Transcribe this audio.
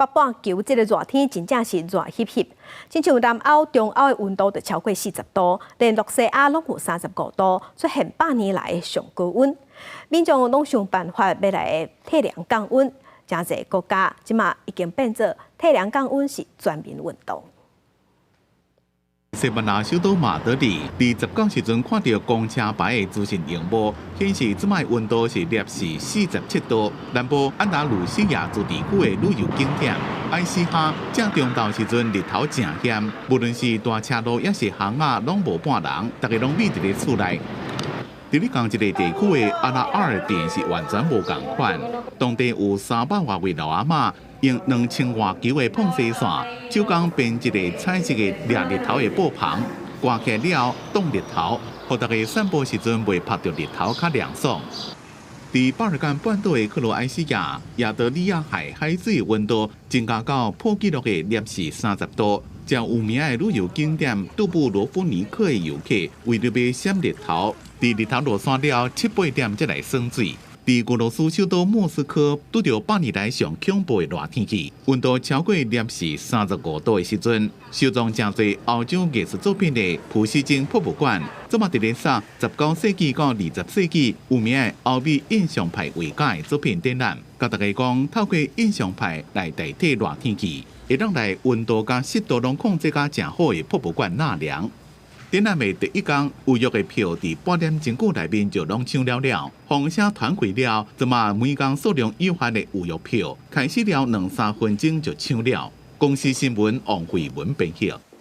北半球這个熱天真正是熱翕翕，親像南歐、中歐的溫度就超過40度，連露西亞攏有35度，出現100年來的上高溫。民眾攏想辦法欲來退涼降溫，誠濟國家這馬已經變做退涼降溫是全民運動。西班牙首都馬德里，佇19時陣看著公車牌的資訊螢幕，顯示這擺溫度是攝氏47度。南部安達魯西亞自治區的旅遊景點埃斯哈，正中晝時陣日頭誠險，無論是大車路抑是巷仔，攏無半人，逐家攏覕佇咧厝內。佇咧仝一個地區的阿拉爾鎮是完全無仝款，當地有300外位老阿嬤，用2000外球的膨風扇，手工編一个彩色的掠日頭的布棚，掛起來了擋日頭，予大家散步時陣袂曬著日頭較涼爽。佇巴爾幹半島的克羅埃西亞，亞得里亞海海水溫度增加到破紀錄的攝氏30度。誠有名的旅遊景點杜布羅夫尼克的遊客，為著欲閃日頭，佇日頭落山了七八點才來耍水。佇俄羅斯首都莫斯科，拄著100年來上恐怖的熱天氣，溫度超過攝氏35度的時陣，收藏誠濟歐洲藝術作品的普希金博物館，這馬佇咧設19世紀到20世紀有名的歐美印象派畫家的作品展覽，共大家講透過印象派來代替熱天氣，會當來溫度佮濕度攏控制甲誠好的博物館納涼。展覽的第一工，預約的票佇半點鐘久內面就攏搶了了，風聲傳開了，這馬每工數量有限的預約票，開始了兩三分鐘就搶了。公視新聞王慧文編譯。